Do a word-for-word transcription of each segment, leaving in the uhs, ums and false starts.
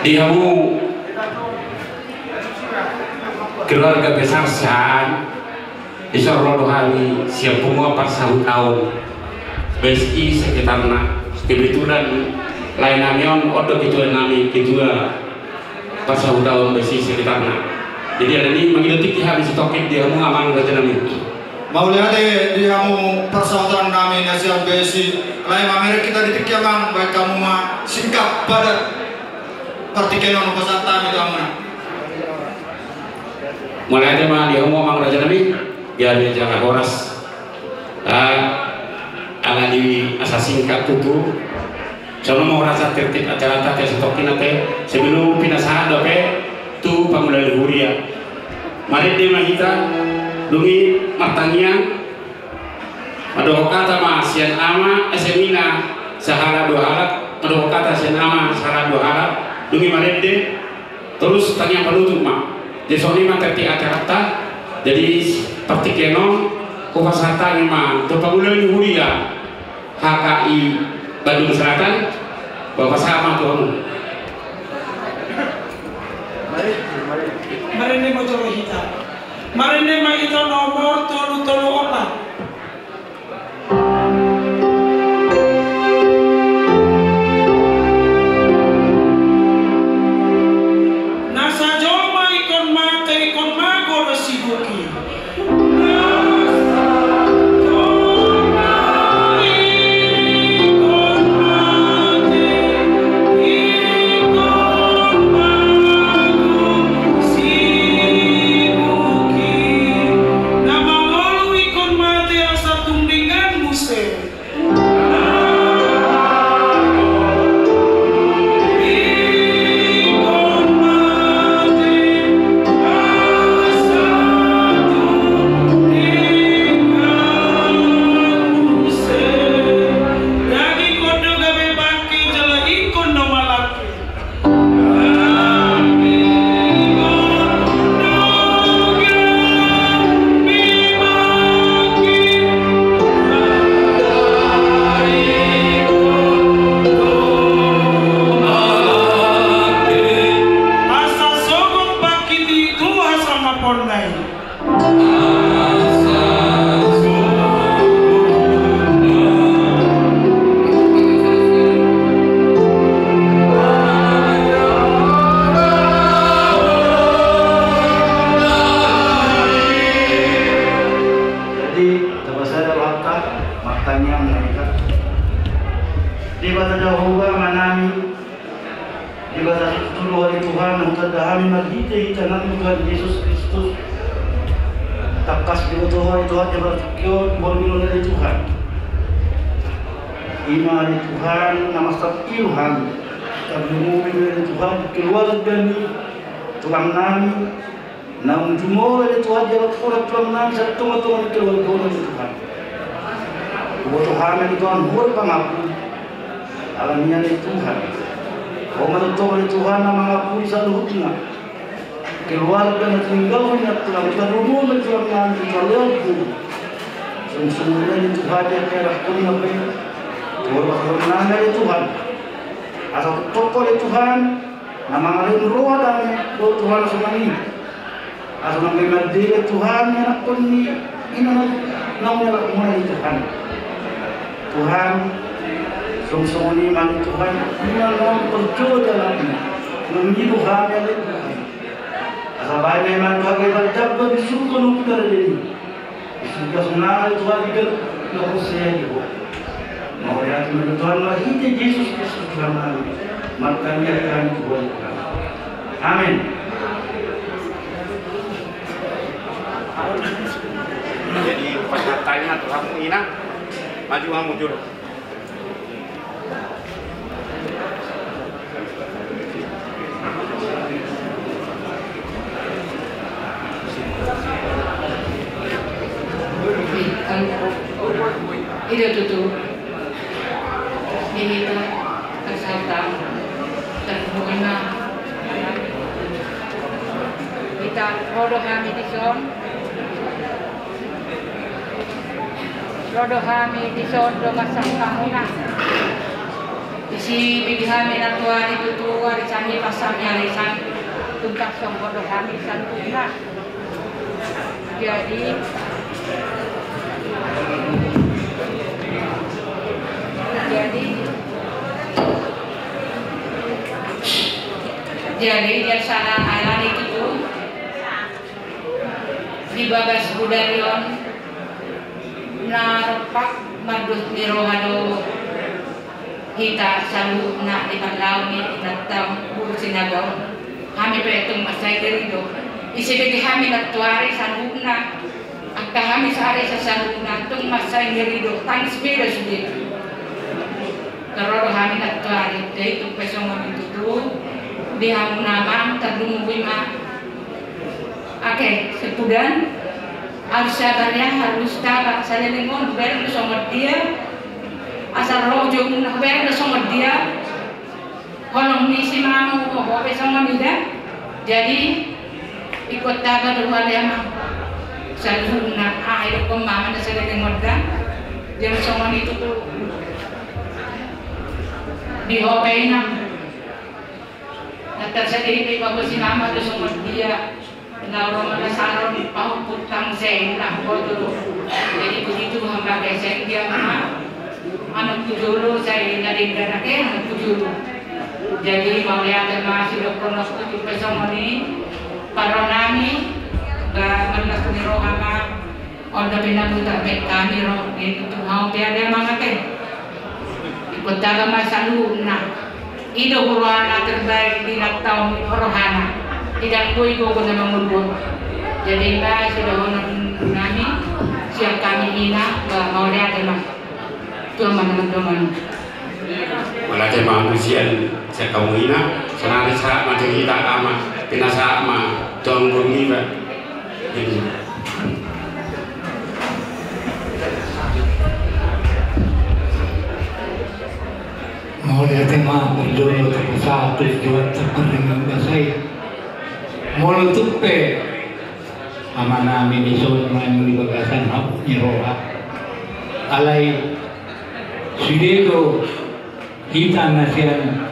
Di hamu keluarga besar sian, dison ro do hami sian punguan parsahutaon B S I sekitarna. Kebetulan lae nami on, on do ketua nami, ketua parsahutaon B S I sekitarna. Jadi, alani i mangido tingki hami sitongkin di hamu amang raja nami. Mauliate di hamu parsahutaon nami na sian B S I. Lae mamereng hita di tingki amang, baen hamu ma singkat padat partingkian on pasahat hami tu hamuna. Mauliate ma di hamu amang raja nami, gabe jala horas. Ah, alani asa singkat tutu. Songon on ma hurasa tertib acaranta ate sitongkin ate, sebelum pinasahat dope tu pangula ni huria. Marende ma hita, dung i martangiang, mandok hata ma sian ama, eh, sian ina, sahalak dua halak, mandok hata sian ama, sahalak dua halak, dung i marende, terus tangiang panutup ma. Jadi songon i ma tertib acaranta. Jadi partingkian on, hupasahat hami ma tu pangula ni huria H K I Bandung Selatan, hupasahat ma tu hamu. Marende ma jolo hita. Marende ma hita nomor tolu tolu opat. Na sajo ma ingkon mate, ingkon mago do sibuki. Asa sogot bangkit i tu hasangaponna i. Jadi, tapasada rohanta, martangiang ma hita. Debata Jahowa, Amanami, Debata situtu Ho ale Tuhan, na hutanda hami marhite-hite Anakmu Tuhan Jesus Kristus. Tangkas diboto Ho ale Tuhan, di bagasan tingki on, di borngin on ale Tuhan. I ma ale Tuhan, na marsangkap hami. Tarlumobi ma ale Tuhan, keluarga ni tulang nami, naung jumolo ale Tuhan di anak tulang nami, satonga-tonga ni keluarga on ale Tuhan. Huboto hami ale Tuhan, Ho do pangampun. Alani i ale Tuhan, Ho ma tongtong ale Tuhan na mangampuni saluhutna. Keluarga na tininggalhon i, na tulang, tarlumobi ma tulang nami, tulang nami. Songon i ale Tuhan, di angka anakna pe, tu anak tulang nami ale Tuhan. Asa tongtong ale Tuhan, na mangalehon roha dame dohot roha na sonang i. Asa nang pe mandele Tuhan, anakkon ni ina na, naung nialap Ho ale Tuhan. Tuhan, songon i ma ale Tuhan, ina naung torjolo di anakna, naung nialap Ho ale Tuhan. Asa bahen ma Tuhan, gabe parjambar di surgo nang di paradaban i. Di surgo sonang i Tuhan, di ganup na porsea di Ho. Mauliate ma di Tuhan, marhite Jesus Kristus Tuhan nami. Martangiang hami tu Ho. Amin. Jadi, pasahat hami ma tu hamu ina, maju hamu jolo. I do tutu. Di hita, pasahat hami. Tarlumobi ma. Hita, ro do hami dison. Ro do hami dison, do marsangkap hami. Sibege hami nantoari tutu, ari sanggi pas hami ari sanggi, tuntas songon do hami santuhna. Jadi, jadi, jadi dia sana alani tutu di bagas budari on na rompak mardos ni roha do. Hita saluhutna di parlau ni inanta boru Sinaga on. Hami pe tung mansai ngeri do. Ise bege hami nantoari saluhutna. Angka hami sahali saluhutna tung mansai ngeri do. Tangis beda sude. Taro do hami nantoari. Jadi tung pe songon i tutu. Di hamu na amang tardungu ima. Oke, sepudan. Harus sabar ya, harus tabang. Saleleng on hubereng do songon dia. Asal rojo muna hubereng do songon dia. Holong ni si mama huboto pe songon i da. Jadi ikut tabang do wale ama. Saluhutna ah, idokkon mama na saleleng on da. Jam songon i tutu. Di ho pe inang. Na tarsadei pe iba bosi mama do songon dia. Lauro mana saron pahumput tang sai na huboto. Jadi begitu hamba ke sai dia mama. Anak pujolo sai na denggan ake anak pujolo. Jadi mauliate ma sidokkon na hutu pe songon i. Parro nami ba mandas ni roha ma. Onda pina buta pe kami ro, itu tu hau pe ada mangate. Ikut daga ma saluhutna. Ido hurohana terbaik di lattaon rohana. Tidak boi gogo na mangulur. Jadi ma sudah honor nami siap kami ina ba mauliate ma. Tuhan manang doman. Mauliate ma hamu sian sian hamu ina, sonari sahat ma tu hita ama, pinasahat ma tu hamu boru niba. Mauliate ma parjolo tapasahat tu Tuhanta pardenggan basa i. Molo tung pe amanami dison main di bagasan habot ni roha. Alai sude do hita na sian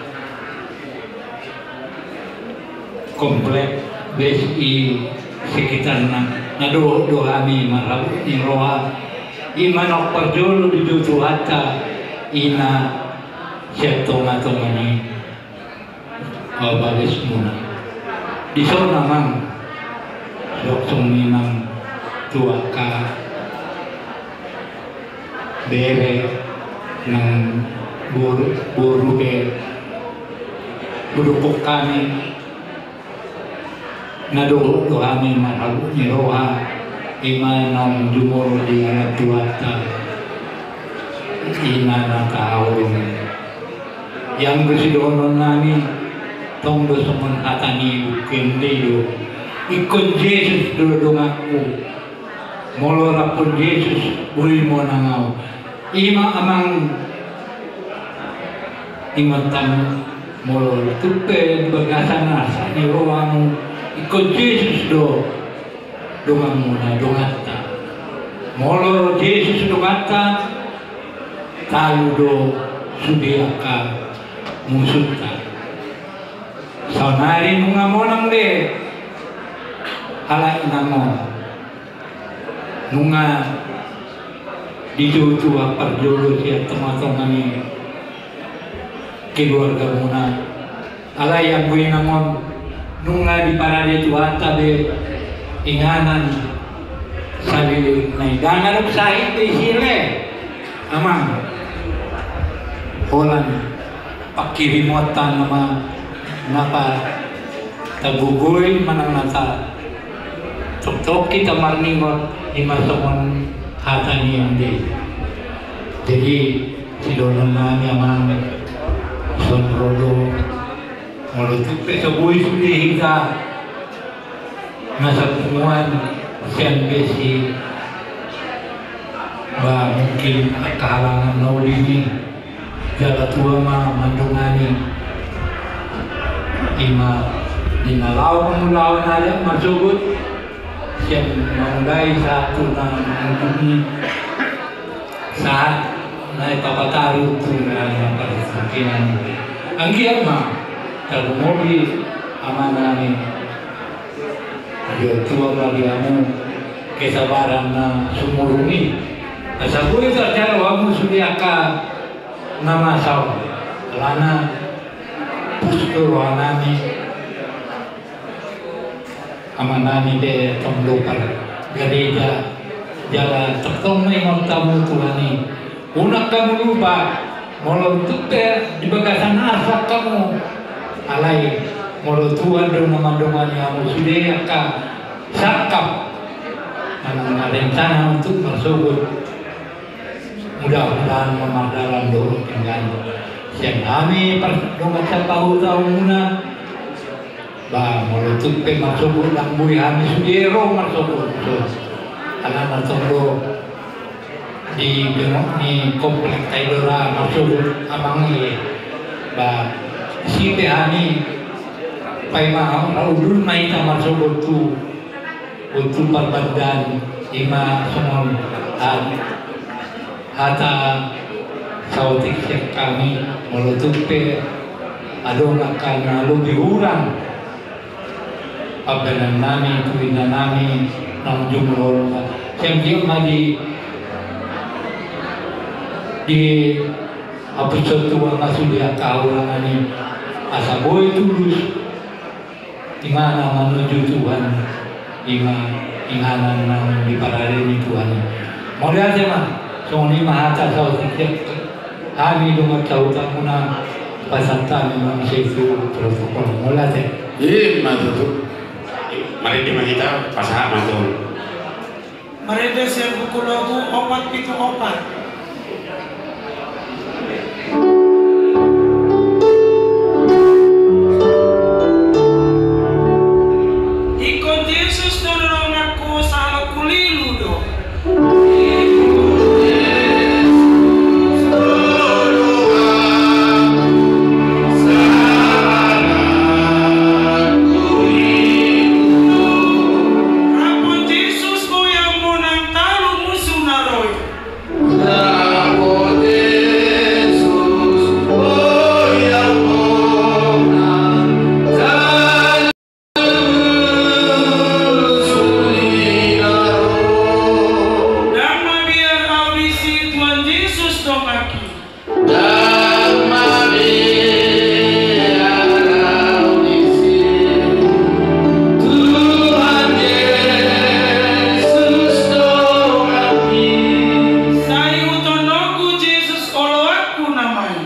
komplek B S I sekitarna, na dohot do hami marhabot ni roha. I ma na parjolo dijou Tuhanta ina sian tongatonga ni bagas muna. Dison amang, songon i nang tu angka bere nang boru, boru pe hudokkon hami na dohot do hami marhabot ni roha, i ma naung jumolo di ngaran Tuhanta. Ina na tahaholongi. Ianggo sidohonon nami, tong do songon hata ni Buku Ende do. Ingkon Jesus do donganku. Molo rap dohot Jesus, boi monang ahu. I ma amang ingotanmu, molo tung pe di bagasan asa ni rohamu, ingkon Jesus do donganmuna, donganta. Molo Jesus donganta, talu do sude angka musunta. Saonari nunga monang be halak inang on. Nunga dijou Tuhan parjolo sian tongatonga ni keluargamuna. Alai anggo inang on nunga diparade Tuhanta be inganan saleleng na i. Ndang adong sahit be sile amang. Holan pangkirimonta nama na patogogoi manang na ta toktok hita marningot i ma songon hata ni ende. Jadi sidohonon nami amang songon i do. Molo tung pe so boi sude hita na sapunguan sian B S I, ba mungkin angka halangan na uli ni jala tua ma mandongani. I ma di na laho mangulahon adat marsogot sian mangulahon sahat tu na mangulahon sahat. Naeng tapataru tu na parsangkinan. Anggiat ma tarlumobi amanami. Anggiat tua ma di hamu kesabaran na sumurung i. Asa boi tarjalo hamu sude angka na masa on. Alana pos do rohanami. Amanami pe tong do pargareja jala tongtong ma ingot hamu Tuhan i. Unang hamu lupa molo tung pe di bagasan arsak hamu. Alai molo Tuhan do na mandongani hamu sude angka sangkap manang na rencana untuk marsogot. Mudah-mudahan ma mardalan do pinggan. Sian hami pardongan sapahuta-hutamuna. Ba molo tung pe marsogot ndang boi hami sude ro marsogot. Alana tong do di bengok ni komplek Taidora marsogot amang i. Ba disi pe hami paima ra udun ma hita marsogot tu Untuk parbandaan ima songon hata saotik sian hami, molo tung pe adong angka na lobi hurang pambahenannami tu inanami naung jumolo on, sian dia ma di di hapuson Tuhan ma sude angka hahurangan i asa boi tulus. Imana manuju Tuhan, ima inganan na diparade ni Tuhan. Mauliate ma, songon i ma hata saotik sian hami dongan sahutamuna, pasahat hami ma muse tu protokol. Mauliate. Ima tutu. Marende ma hita, pasahat ma tu. Marende sian Buku Logu opat pitu opat. Ingkon Jesus do donganku, sahalak hulilu do. Rap Jesus, boi hamu nang talu musu na ro i. Ndang mabiar au disi, Tuhan Jesus donganki. Sai hutononku Jesus oloanku nama i.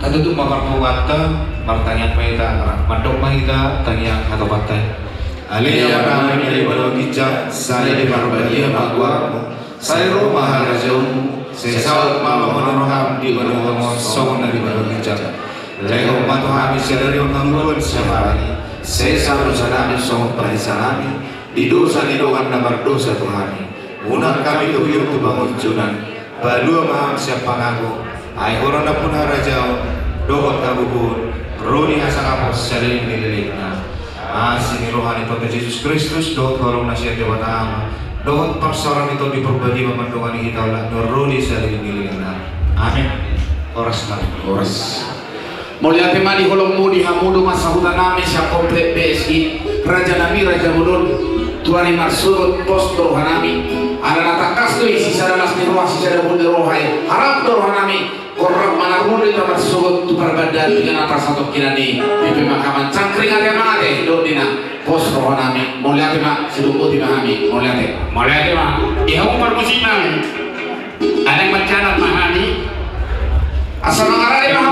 Tatutup ma parpunguanta, martangiang ma hita, mandok ma hita tangiang hatopanta i. Ale Amanami na di banua ginjang, sai diparbadia ma goarmu, sai ro ma harajaonmu, sai saut ma lomo ni roham di banua tonga on songon na di banua ginjang. Lehon ma tu hami sadari on hangoluan siapari, sesa ma dosanami songon panesanami di dosa ni dongan na mardosa tu hami. Unang hami togihon tu pangunjunan, palua ma hami sian pangago, ai Ho do nampuna harajaon dohot hagogoon, ro di hasangapon saleleng ni lelengna. Asi ni roha ni Tuhanta Jesus Kristus dohot holong na sian Debata Ama dohot parsaoran ni Tondi Porbadia ma mandongani hita on laos ro di saleleng ni lelengna. Amen. Horas ma. Horas. Mauliate ma di holongmu di hamu dongan sahutanami sian komplek B S I, rajanami raja bolon, tu ari marsogot pos do rohanami. Ala na tangkas do i, sisada las ni roha sisada bot ni roha i, harap do rohanami, rap ma na ro do hita marsogot tu parbandaan tu inganan parsatongkinan i, di pemakaman Cangkring. Ate amang ate, dohot inang, pos rohanami. Mauliate ma, sidok boti ma hami. Mauliate. Mauliate ma. Di hamu parmusiknami, adong mancanat ma hami. Asa mangarade ma